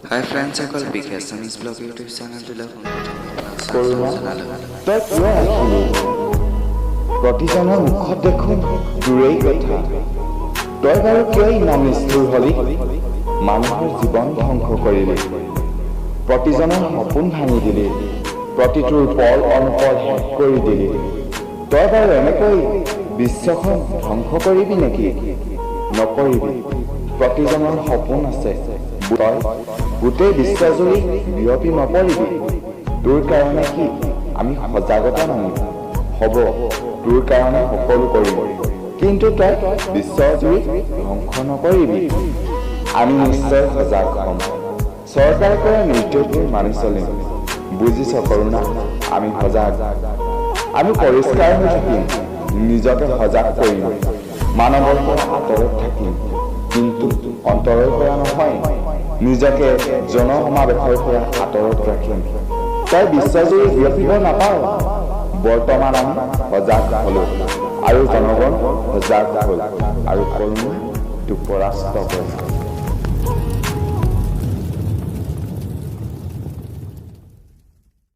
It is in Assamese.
হাই ফ্ৰেণ্ডছসকল, বিগ এছামিজ ব্লগ ইউটিউব চেনেলটোলৈ পোনপ্ৰথমে আপোনাক কৰোণা, স্বাগতম জনালোঁ। তই কিয় আহিলি? প্ৰতিজনৰ মুখত দেখোন তোৰেই কথা। তই বাৰু কিয় ইমান নিষ্ঠুৰ হলি? মানুহৰ জীৱন ধ্বংস কৰিলি, প্ৰতিজনৰ সপোন ভাঙি দিলি, প্ৰতিটোৰ পল অনুপল শেষ কৰি দিলি। তই বাৰু এনেকৈ বিশ্বখন ধ্বংস কৰিবি নেকি? নকৰিবি। প্ৰতিজনৰ সপোন আছে। তই গোটেই বিশ্বজুৰি বিয়পি নপৰিবি। তোৰ কাৰণে কি আমি সজাগতা মানিম? হ'ব, তোৰ কাৰণে সকলো কৰিম, কিন্তু তই বিশ্বজুৰি ধ্বংস নকৰিবি। আমি নিশ্চয় সজাগ হ'ম, চৰকাৰে কৰা নিৰ্দেশবোৰ মানি চলিম। বুজিছ কৰোণা, আমি সজাগ, আমি পৰিষ্কাৰ হৈ থাকিম, নিজকে সজাগ কৰিম, মানৱৰ পৰা আঁতৰত থাকিম, কিন্তু অন্তৰৰ পৰা নহয়। নিজকে জনসমাৱেশৰ পৰা আঁতৰত ৰাখিম। তই বিশ্বজুৰি বিয়পিব নাপাৱ। বৰ্তমান আমি সজাগ হলো আৰু জনগণ সজাগ হ'ল আৰু কৰোণা তোক পৰাস্ত কৰিম।